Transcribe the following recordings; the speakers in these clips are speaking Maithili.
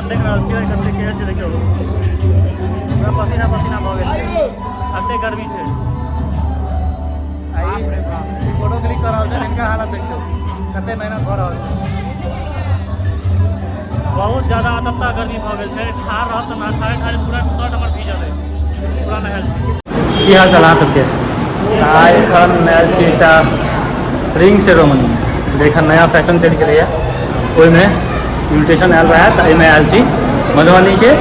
देख रहल छियै कते केहन छै। देखियौ, पूरा पसीना पसीना भऽ गेल छै, एते गर्मी छै। आ ई फोटो क्लिक कऽ रहल छै, हिनका हालत देखियौ, कते मेहनत भऽ रहल छै। बहुत ज्यादा अतत्ता गर्मी भऽ गेल छै। ठाढ़ रहब तऽ ठाढ़े ठाढ़े पूरा शर्ट हमर भीजल अइ, पूरा नहायल छै। की हाल चाल अहाँ सबके? आइ एखन आयल छी एकटा रिंग सेरोमनी, जे एखन नया फैशन चलि गेलैए, ओहिमे इन्विटेशन आयल रहए, तऽ एहिमे आयल छी। मधुबनीके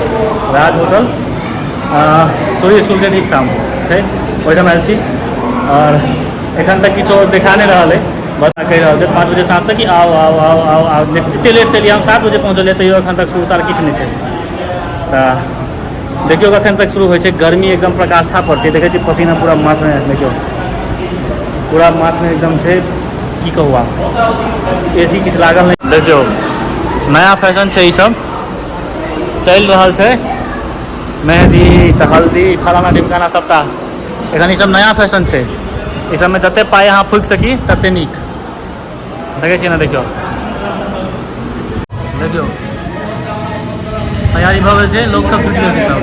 राज होटल, सूर्य स्कूलके ठीक सामने छै, ओहिठाम आयल छी। आओर एखन तक किछो देखा नहि रहल अइ, बस कहि रहल छै 5 बजे साँझसँ कि आउ आउ आउ आउ आउ। एते लेटसँ एलियै हम, 7 बजे पहुँचलियै, तैयो एखन तक शुरू सार किछु नहि छै। तऽ देखियौ कखन तक शुरू होइ छै। गर्मी एकदम प्रकाष्ठा पर छै, देखै छी पसीना पूरा माथमे, देखियौ पूरा माथमे एकदम छै। की कहू आब, ए सी किछु लागल नहि। देखियौ, नया फैशन छै, ई सब चलि रहल छै, मेहंदी तऽ हल्दी फलाना ढिमकाना सबटा। एखन ई सब नया फैशन छै, ई सबमे जते पाइ अहाँ फूकि सकी तते नीक। देखै छियै ने, देखियौ देखियौ, तैयारी भऽ गेल छै, लोक सब जुटि गेल छै सब।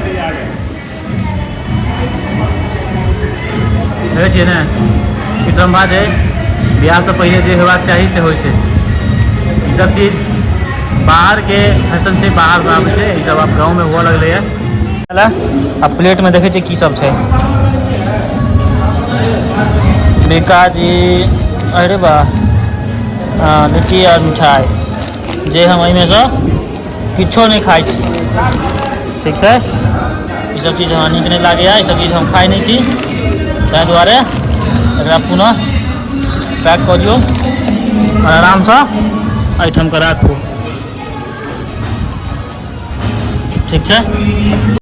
देखै छियै ने, विक्रम्भा छै, बियाहसँ पहिले जे हेबाक चाही से होइ छै। ई सब चीज बाहरके फैशन छै, बाहरसँ आबै छै, ई सब आब गाँवमे हुअ लगलैए। आ प्लेटमे देखै छियै की सब छै। बिकाजी, अरे वाह, लिट्टी आओर मिठाइ, जे हम एहिमेसँ किछो नहि खाइ छी। ठीक छै, ई सब चीज हमरा नीक नहि लागैए, ई सब चीज हम खाइ नहि छी, ताहि दुआरे एकरा पुनः पैक कऽ दियौ आओर आरामसँ एहिठामके राखू। ठीक छै,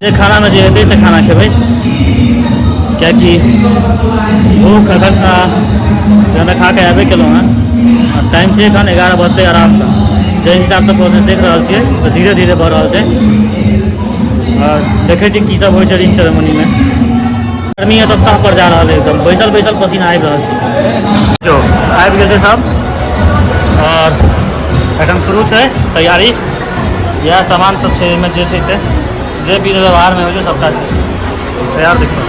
जे खानामे जे हेतै से खाना खेबै, कियाकि भूख एखन जहन खा कऽ आबे केलहुँ हँ। टाइम छै एखन 11 बजतै आरामसँ। जाहि हिसाबसँ प्रोसेस देख रहल छियै तऽ धीरे धीरे भऽ रहल छै। आओर देखै छियै की सब होइ छै रिंग सेरेमनीमे। गर्मी एतऽ तह पर जा रहल है, एकदम बैसल बैसल पसीना आबि रहल छै। देखियौ, आबि गेल छै सब आओर एखन शुरू छै तैयारी। इएह सामान सब छै एहिमे, जे छै से जे विध व्यवहारमे होइ छै सबटा छै तैयार। देखियौ,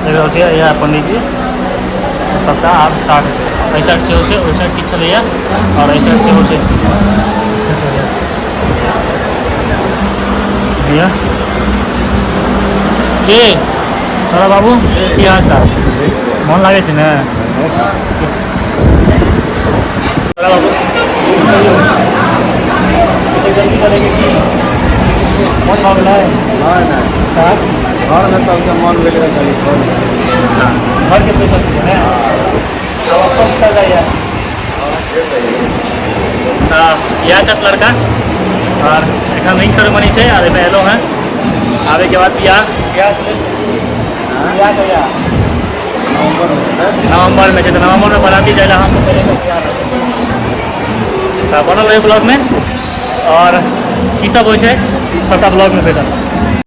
देख रहल छियै, इएह पंडीजी, सबटा आब स्टार्ट हेतै। एहि साइड सेहो छै, ओहि साइड किछु छलैया आओर एहि साइड सेहो छै। भैया के दादा बाबू, की हाल चाल? मोन लागै छै ने? दादा बाबू, एते जल्दी करेके की मोन भऽ गेलै? नहि नहि। तऽ घरमे सबके मन भेलै तऽ कनि कऽ लै। घरके पैसा छै ने, आब अपन निकल जाइए। तऽ इएह छथि लड़का आओर एखन रिंग सेरेमनी छै आओर एहिमे एलहुँ हँ। आबैके बाद बियाह, बियाह बियाह कहिया? नवम्बरमे हेतै। नवम्बरमे छै, तऽ नवम्बरमे बराती जाइ लए हमसब पहिले तैयार रहबै। तऽ बनल रही ब्लॉगमे आओर की सब होइ छै सबटा ब्लॉगमे भेटत।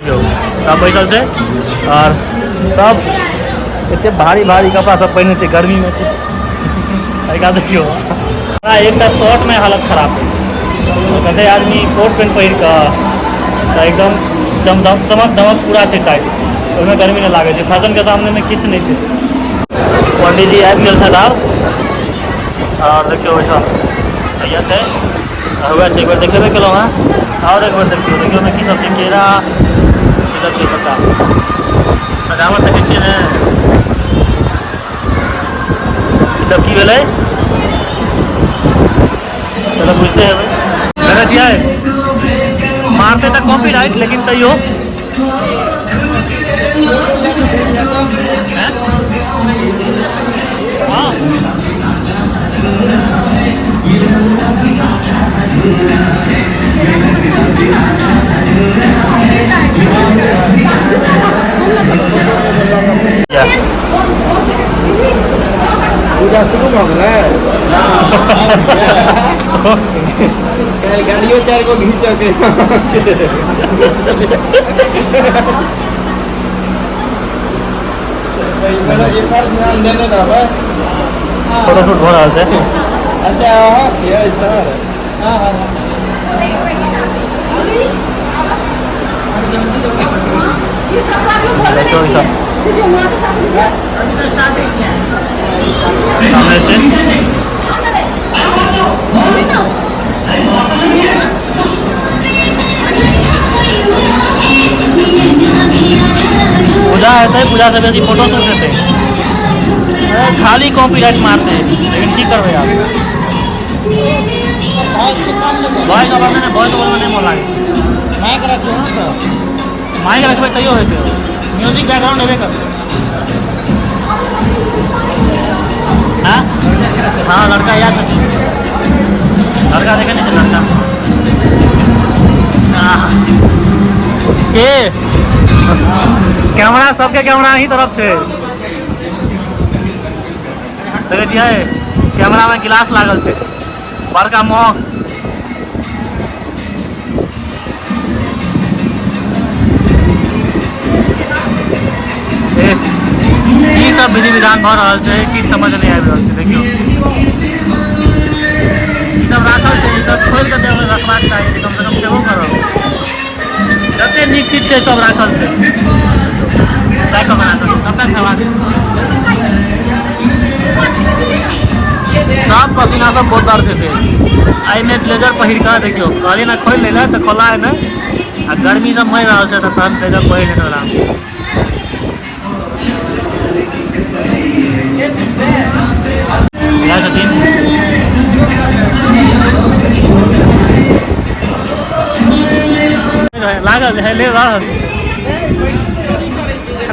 देखियौ, सब बैसल छै आओर सब एते भारी भारी कपड़ा सब पहिने छै गर्मीमे। एहिका देखियौ, हमरा एकटा शर्टमे हालत खराब है। कते आदमी कोट पेंट पहिर कऽ तऽ एकदम चमक धमक पूरा छै टाइट, ओहिमे गर्मी नहि लागै छै। फैशनके सामनेमे किछु नहि छै। पंडीजी आबि गेल छथि आब। आओर देखियौ, ओहिठाम भैया छै, हुए छै, एक बेर देखेबे केलहुँ हँ, आओर एक बेर देखियौ। देखियौ ओहिमे की सब छै, केरा की सब छै, सबटा सजावट देखै छियै ने। ई सब की भेलै चलो बुझते हेबै। देखै छियै, मारतै तऽ कॉपीराइट, लेकिन तैयो हैं? हाँ। पूजा शुरू भऽ गेलै। काल्हि गाड़ियो 4 गो घीचऽ के। एकर ध्यान देने रहबै। फोटोशूट भऽ रहल छै। अच्छा, अहाँ छियै सर? देखियौ ई सब सामने स्टेज। पूजा हेतै, पूजा से बेसी फोटो शूट हेतै। खाली कॉपीराइट मारतै, लेकिन की करबै आब। वॉइस ओवर में वॉइस ओवर में नहि मोन लागै छै। माइक रखियौ ने तऽ। माइक रखबै तैयो हेतै, म्यूजिक बैकग्राउंड हेबे करतै। हाँ हाँ, लड़का इएह छथिन। लड़का देखै नहि छै लड़का के कैमरा, सबके कैमरा अही तरफ छै। देखै छियै कैमरा में गिलास लागल छै, बड़का मग। की सब विधि विधान भऽ रहल छै किछु समझ नहि आबि रहल छै। देखियौ ई सब राखल छै, ई सब खोलि कऽ देबै, रखबाक चाही जे कमसँ कम सेहो करब। जते नीक चीज छै सब राखल छै, पैक कऽ के राखल छै, सबटा खेबाक छै। सब पसीना सब बोतल छै से एहिमे ब्लेजर पहिर कऽ देखियौ, कहलियै ने खोलि लै लए तऽ खोला है नहि, आ गर्मी सब मरि रहल छै तऽ तहन ब्लेजर पहिर लेने आराम। इएह छथिन लागल है, ले रहल।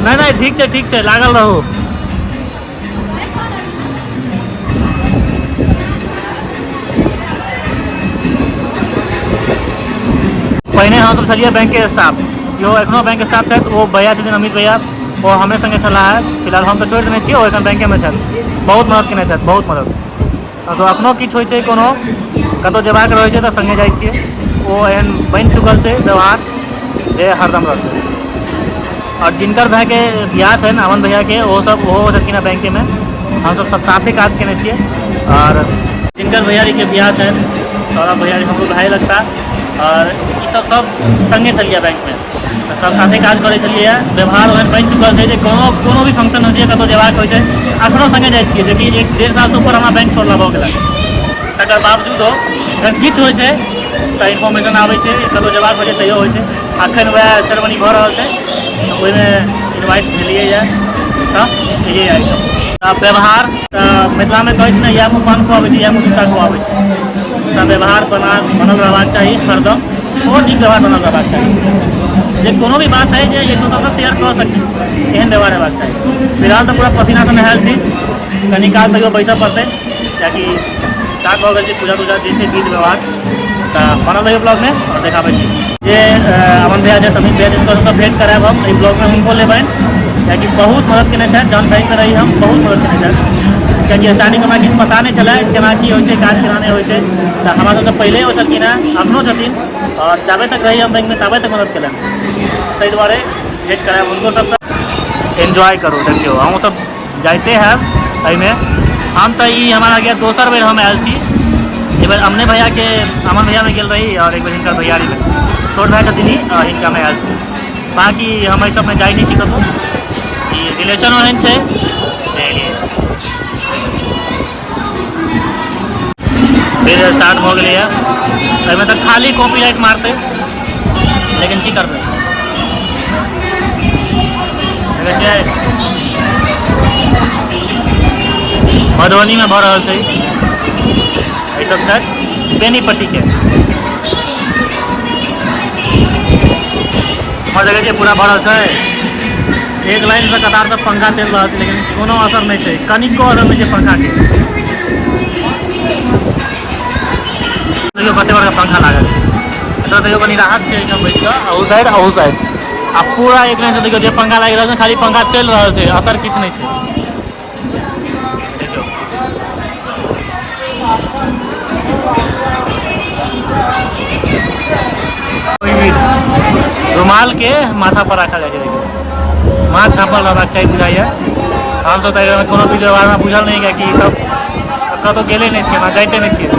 नहि नहि, ठीक छै ठीक छै, लागल रहू। पहिने हमसब छलियै बैंकके स्टाफ, इहो एखनो बैंक स्टाफ छथि। ओ भैया छथिन अमित भैया, ओ हमरे संगे छलाह है। फिलहाल हम तऽ छोड़ि देने छियै, ओ एखन बैंकेमे छथि। बहुत मदद केने छथि, बहुत मदद। तऽ एखनो किछु होइ छै, कोनो कतहु जेबाक रहै छै तऽ संगे जाइ छियै। ओ एहन बनि चुकल छै व्यवहार जे हरदम रहतै। आओर जिनकर भाइके बियाह छनि, अमन भैयाके, ओहो सब ओहो छलखिन हेँ बैंकेमे। हमसब सब साथे काज केने छियै। आओर जिनकर भैयारीके बियाह छनि, सौरभ भैयारी हमरो भाय लगता, आओर ई सब सब संगे छलियै बैंकमे, तऽ सब साथे काज करै छलियै। व्यवहार ओहन बनि चुकल छै जे कोनो कोनो भी फंक्शन होइ छै, कतहु जेबाक होइ छै, अखनो संगे जाइ छियै। जेकि 1-1.5 सालसँ ऊपर हमरा बैंक छोड़ला भऽ गेलै, तकर बावजूदो जखन किछु होइ छै तऽ इन्फॉर्मेशन आबै छै, कतहु जेबाक होइ छै तैयो होइ छै। अखन वएह सेरेमनी भऽ रहल छै तऽ ओहिमे इन्वाइट भेलियै तऽ एलियै एहिठाम। तऽ व्यवहार तऽ मिथिलामे कहै छै ने, इएह मुँह पान खुआबै छै, इएह मुँह जूता खुआबै छै। तऽ व्यवहार बनल रहबाक चाही हरदम, बहुत नीक व्यवहार बनल रहबाक चाही, जे कोनो भी बात है जे एक दोसरसँ शेयर कऽ सकी, एहन व्यवहार हेबाक चाही। फिलहाल तऽ पूरा पसीनासँ नहायल छी, कनी काल तैयो बैसऽ पड़तै, कियाकि स्टार्ट भऽ गेल छै पूजा तूजा जे छै विध व्यवहार। तऽ बनल रहियौ ब्लॉगमे आओर देखाबै छी जे अमन भैया छथि, अमित भैया छथि, हुनकर भेंट करायब हम एहि ब्लॉगमे, हुनको लेबनि, कियाकि बहुत मदद केने छथि। जहन बैंकमे रही हम, बहुत मदद केने छथि, कियाकि स्टार्टिंगमे हमरा किछु पता नहि छलै केना की होइ छै काज, केना नहि होइ छै। तऽ हमरा सबसँ पहिले ओ छलखिन हेँ, अखनो छथिन, आओर जाबे तक रही हम बैंकमे ताबे तक मदद केलनि, ताहि दुआरे भेंट करायब हुनको सबसँ। एन्जॉय करू। देखियौ अहूँ सब जाइते हैब एहिमे। हम तऽ ई हमरा गया दोसर बेर हम आयल छी। एक बेर अमने भैयाके, अमन भैयामे गेल रही, आओर एक बेर हिनकर भैयारीमे, छोट भाइ छथिन ई, आओर हिनकामे आयल छी। बाँकी हम एहि सबमे जाइ नहि छी कतहु, ई रिलेशन ओहन छै। फिर स्टार्ट भऽ गेलैए, एहिमे तऽ खाली कॉपीराइट मारतै, लेकिन की करबै। देखै छियै मधुबनीमे भऽ रहल छै एहि सब छै बेनीपट्टीके। और देखै छियै पूरा भरल छै, एक लाइन से कतार से पंखा चलि रहल छै, लेकिन कोनो असर नहि छै, कनिको असर नहि छै पंखाके। देखियौ कते बड़का पंखा लागल छै। एतऽ देखियौ कनि राहत छै एहिठाम बैस कऽ, अहू साइड अहू साइड, आ पूरा एक लाइन से देखियौ जे पंखा लागि रहल छै, खाली पंखा चलि रहल छै, असर किछु नहि छै। देखियौ रुमाल के माथा पर राखल जाइ छै, देखियौ माथ छापल रहबाक चाही बुझाइए। हमसब तऽ एकरामे कोनो भी व्यवहारमे बुझल नहि, कियाकि ई सब कतहु गेले नहि छियै, हमरा जाइते नहि छियै।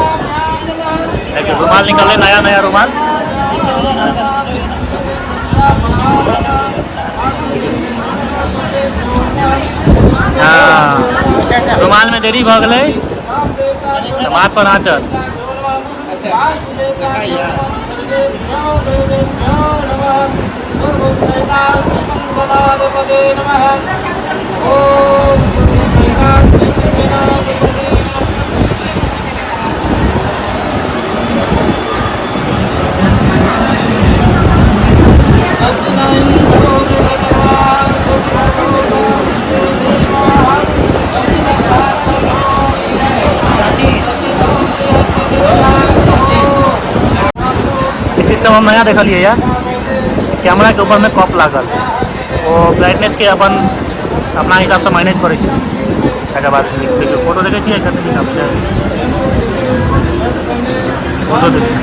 देखियौ रुमाल निकललै, नया नया रुमाल। हँ, रुमालमे देरी भऽ गेलै तऽ माथ पर आँचल। ई सिस्टम हम नया देखलियै यऽ, कैमरा के ऊपर में कप लागल, ओ ब्राइटनेस के अपन अपना हिसाबसँ मैनेज करै छै। तकर बाद देखियौ फोटो देखै छियै कते नीक आबै छै फोटो, देखियौ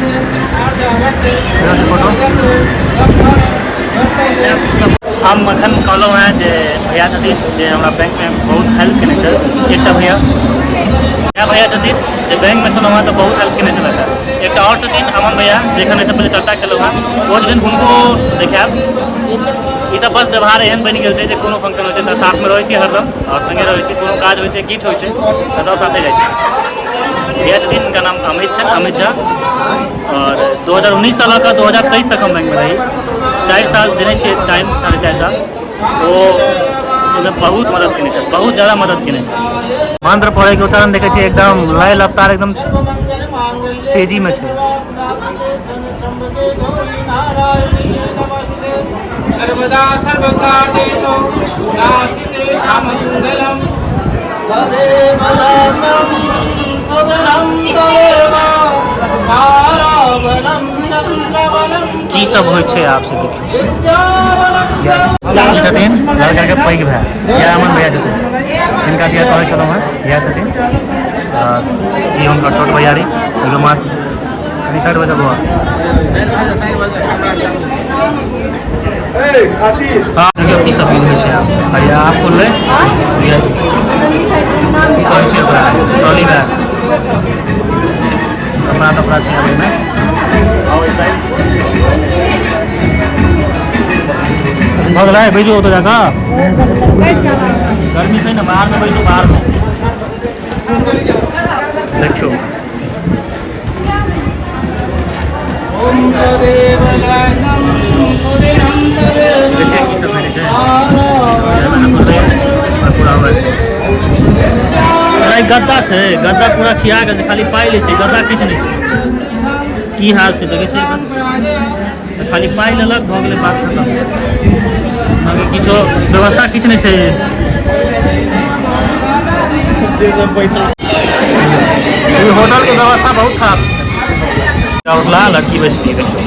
फोटो। हम एखन कहलहुँ हेँ जे भैया छथिन जे हमरा बैंकमे बहुत हेल्प केने छै। एकटा भैया, इएह भैया छथिन जे बैंकमे छलहुँ हेँ तऽ बहुत हेल्प केने छलथि हेँ। एकटा आओर छथिन अमन भैया, जे एखन एहिसँ पहिले चर्चा केलहुँ हेँ, ओ छथिन, हुनको देखायब। ईसब बस व्यवहार एहन बनि गेल छै जे कोनो फंक्शन होइ छै तऽ साथमे रहै छी हरदम आओर सङ्गे रहै छी। कोनो काज होइ छै, किछु होइ छै तऽ सब साथे जाइ छी। भैया छथिन, हुनका नाम अमित छनि, अमित झा। आओर 2019 सँ लऽ कऽ 2023 तक हम बैंकमे रही, 4 साल देने छियै टाइम, 4.5 साल। ओ ओहिमे बहुत मदद केने छथि, बहुत ज्यादा मदद केने छथि। मंत्र पढ़ैके उच्चारण देखै छियै, एकदम लय लपतार एकदम तेजीमे छै। सर्वदा सर्वकार्येषु नास्ति तेषां मङ्गलं तदेव लग्नं सुदनं तदेव ताराबलं चन्द्रबलं। की सब होइ छै आब से देखियौ। विद्याबलं। ई छथिन लड़का के पैघ भाय, इएह अमन भैया छथिन, जिनका दिया कहै छलहुँ हेँ, इएह छथिन। ई हुनकर छोट भैयारी। एगो माथ कनि साइड भऽ जा बौआ। हँ, देखियौ की सब होइ छै आब। भैया आब खुललै। की कहै छै ओकरा, ट्रॉली बैग, कपड़ा तपड़ा छै आब एहिमे। आउ एहि साइड। भऽ गेलै, बैसू ओतऽ जाकऽ, गर्मी छै ने, बाहरमे बैसू, बाहरमे। देखियौ। ॐ तदेव लग्नं सुदिनं तदेव देखिए की सब भेटै छै। ताराबलं। पूरा हुआ गद्दा छै, गद्दा पूरा खिया गेल छै, खाली पाइ लै छै, गद्दा किछु नहि छै। की हाल छै देखै छियै, तऽ खाली पाइ लेलक, भऽ गेलै बात खतम। बाकी किछो व्यवस्था किछु नहि छै। ई होटल के व्यवस्था बहुत खराब छै। उठला लड़की बैसली, देखियौ।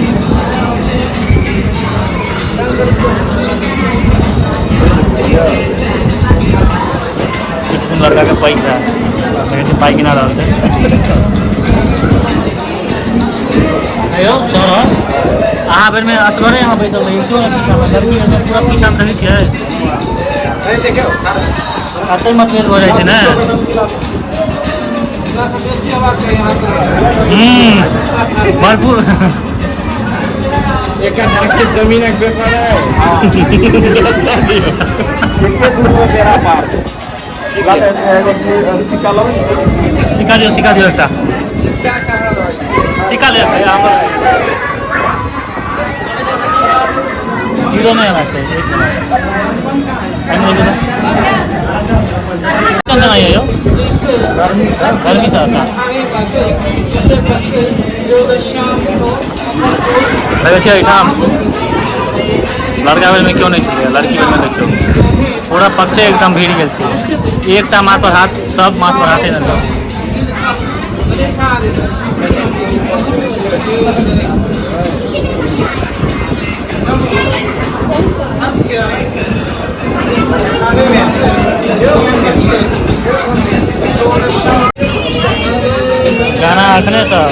ई छथिन लड़का के पैघ भाय, देखै छियै पाइ गिना रहल छै। यौ सर, अहाँ बेरमे असगरे अहाँ बैसल रही, क्यों नहि पीछामे लड़की रहै, पूरा पीछामे देखै छियै, कते मतभेद भऽ जाइ छै ने। बेसी हेबाक चाही अहाँके। भरपूर। एक जमीनक पेपर है, कते दूर में बेड़ा पार छै। एगो सिक्का लबै। सिक्का दियौ, सिक्का दियौ, एकटा सिक्का ले भैया। हमर जीरो नहि हेबाक चाही, एक मिनट। एहिमे देखियौ तऽ चन्दन आइए यौ। गर्मी छै। गर्मी छै, अच्छा। देखै छियै एहिठाम लड़का बेरमे केओ नहि छलै, लड़की बेरमे देखियौ पूरा पक्षे एकदम भीड़ गेल छै। एकटा माथ पर हाथ, सब माथ पर हाथे देलक। गाना अखने सँ।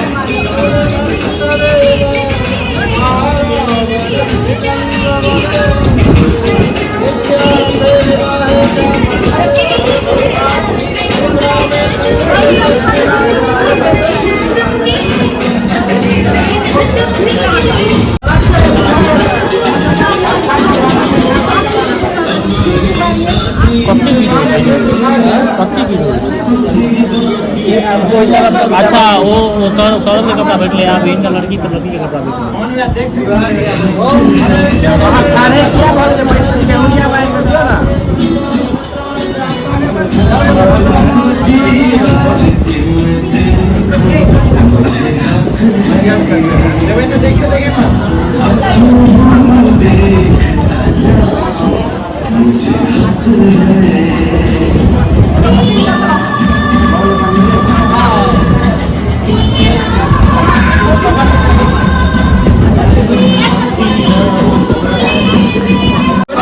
कतेक विध होइ छै? कतेक विध होइ छै? अच्छा, ओ सौरभ के कपड़ा भेटलै, आब हिनका लड़की तऽ लड़की के कपड़ा भेटलै।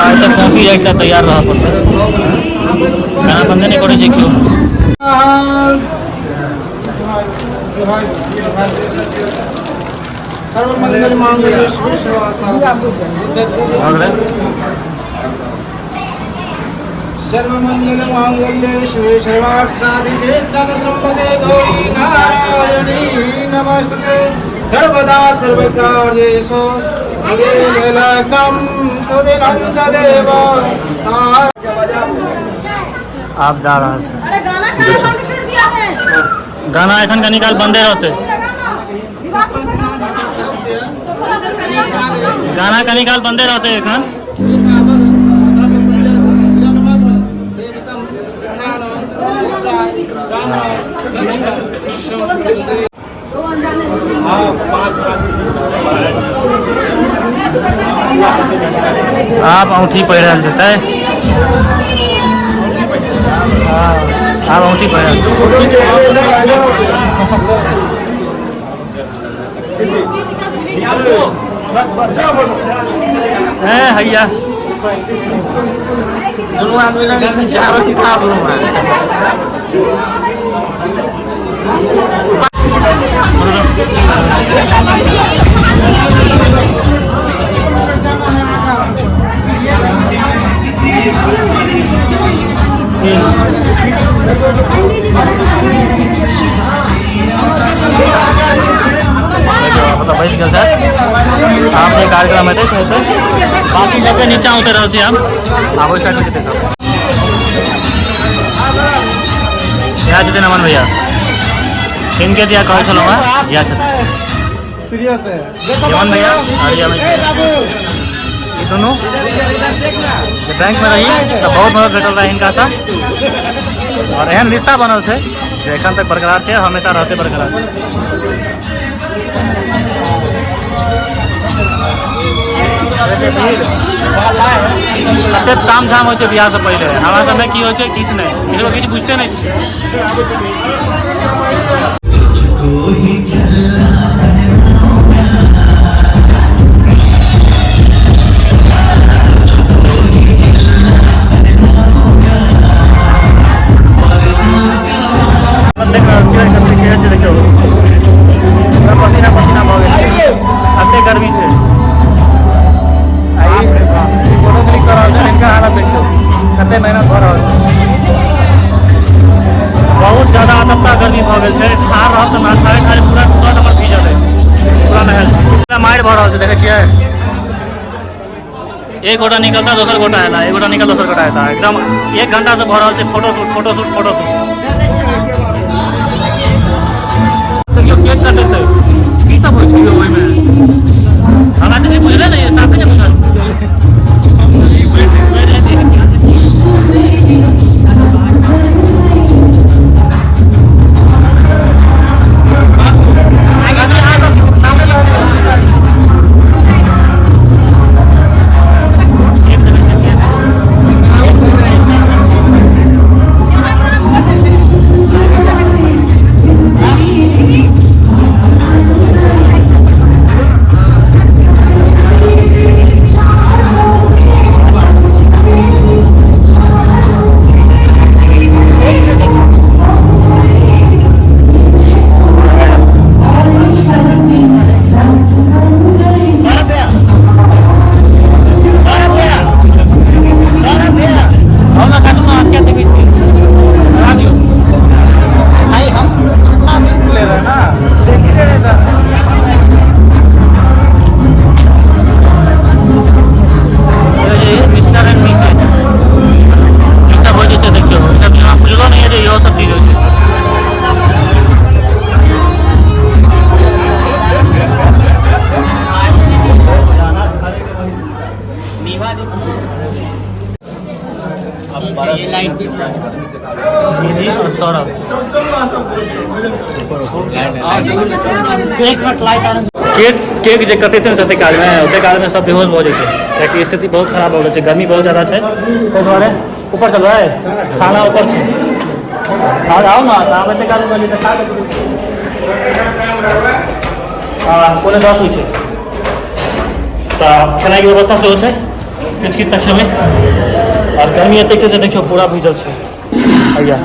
आइ तऽ कॉफी राखि तैयार रहऽ पड़तै, खाना बन्दे नहि करै छै केओ। सर्वमंगल मांगल्ये शिवे भऽ गेलै। सर्वमंगल मांगल्ये शिवे सर्वार्थ साधिके शरणत्र्यम्बके गौरी नारायणी नमस्ते। सर्वदा सर्वकार्येषु तदेव लग्नं सुदिनं तदेव। आब जा रहल छै। अरे, गाना कहाँ बंद कर दिया है? गाना एखन कनी काल बन्दे रहतै। विवाह पर गाना कनी काल बन्दे रहतै एखन। आब औंठी पहिरल जेतै। हाँ, आब औंठी पहिरल। ए हैया। दुनू आदमी लग चारो हिसाब लूँ। मतलब बैस गेल छै। आब जे कार्यक्रम हेतै से हेतै, बाकी सबके नीचा उतरि रहल छी हम। आब ओहि साइडमे जेतै सब। इएह छथिन अमन भैया, हिनके दिया कहै छलहुँ हेँ, इएह छथिन। सीरियस है। यमन भैया और यमन, ई दुनू जे बैंक में रही तऽ बहुत मदद भेटल रहै हिनकासँ और एहन रिश्ता बनल छै जे एखन तक बरकरार छै, हमेशा रहतै बरकरार। कते ताम झाम होइ छै बियाहसँ पहिले। हमरा सबमे की होइ छै? किछु नहि, किछु किछु बुझते नहि छियै। देख रहल छियै कते केहन छै, देखियौ, पूरा पसीना पसीना भऽ गेल छै, एते गर्मी छै। आ ई फोटो क्लिक कऽ रहल छै, हिनका हालत देखियौ, कते मेहनत भऽ रहल छै। बहुत ज्यादा अतप्ता गर्मी भऽ गेल छै। ठाढ़ रहब तऽ ठाढ़े ठाढ़े पूरा शर्ट हमर भीजल है, पूरा नहायल छै। पूरा मारि भऽ रहल छै, देखै छियै। एक गोटा निकलता, दोसर गोटा एला, एक गोटा निकल, दोसर गोटा एता। एकदम एक घंटा से भऽ रहल छै photo shoot, photo shoot, photo shoot. देखियौ, केक कटेतै, की सब होइ छै यौ ओहिमे, हमरा तऽ नहि बुझले नहि, साफे नहि बुझल। दीदी और सौरभ। एक minute, light on. Cake cake जे कटेतै ने तते कालमे, ओते कालमे सब बेहोश भऽ जेतै, कियाकि स्थिति बहुत खराब भऽ गेल छै, गर्मी बहुत ज्यादा छै। ताहि दुआरे ऊपर चलबै, खाना ऊपर छै। आओर आउ ने, तऽ आब एते काल कहलियै तऽ खा कऽ। हँ, 9:45 होइ छै, तऽ खेनाइके व्यवस्था सेहो छै। किछु किछु तऽ खेबै। आओर गर्मी एतेक छै से देखियौ, पूरा भीजल छै। भैया,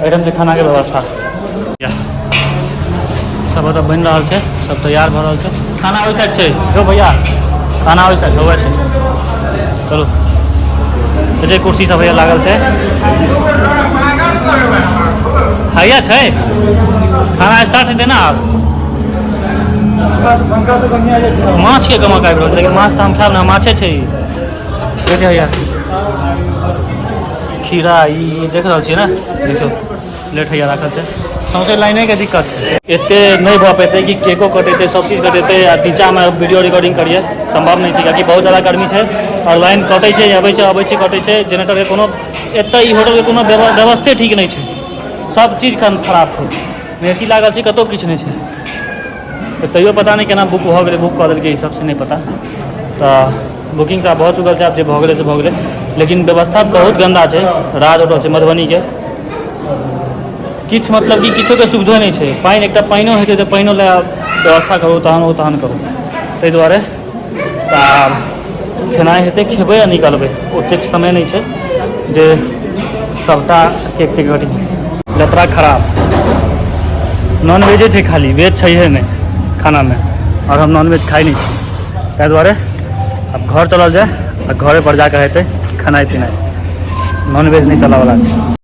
एहिठाम छै खानाके व्यवस्था। या सब ओतऽ बनि रहल छै, सब तैयार भऽ रहल छै। खाना ओहि साइड छै। यौ भैया, खाना ओहि साइड हुए छै। चलू, जे कुर्सी सब भैया लागल छै, हैया छै। खाना स्टार्ट हेतै ने आब। माछके गमक आबि रहल छै, लेकिन माछ तऽ हम खायब ने। माछे छै ई। देखै छै हैया खीरा, ई देख रहल छियै ने? देखियौ, प्लेट हैया राखल छै। सौंसे लाइनेके दिक्कत छै। एते नहि भऽ पेतै कि केको कटेतै, सब चीज कटेतै आ नीचामे वीडियो रिकॉर्डिंग करियै, सम्भव नहि छै, कियाकि बहुत ज्यादा गर्मी छै आओर लाइन कटै छै, अबै छै, अबै छै, कटै छै। जेनरेटरके कोनो एतऽ ई होटलके कोनो व्यवस्थे ठीक नहि छै। सब चीज खराब छै। एसी लागल छै, कतहु किछु नहि छै, तऽ तैयो पता नहि केना बुक भऽ गेलै, बुक कऽ देलकै ई सबसे नहि पता। तऽ बुकिंग तऽ आब भऽ चुकल छै, आब जे भऽ गेलै से भऽ गेलै, लेकिन व्यवस्था बहुत गन्दा छै। राज होटल छै मधुबनीके। किछु मतलब कि किछोके सुविधो नहि छै। पानि, एकटा पानिओ हेतै तऽ पानिओ लए व्यवस्था करू, तहन ओ तहन करू। ताहि दुआरे तऽ आब खेनाइ हेतै, खेबै आ निकलबै। ओतेक समय नहि छै जे सभटा केक तेक कटिंग हेतै। लतरा खराब। नॉन वेजे छै खाली, वेज छैहे नहि खानामे, आओर हम नॉन वेज खाइ नहि छी। ताहि दुआरे आब घर चलल जाय आ घरे पर जाकऽ हेतै खेनाइ पिनाइ। नॉन वेज नहि चलऽवला छै।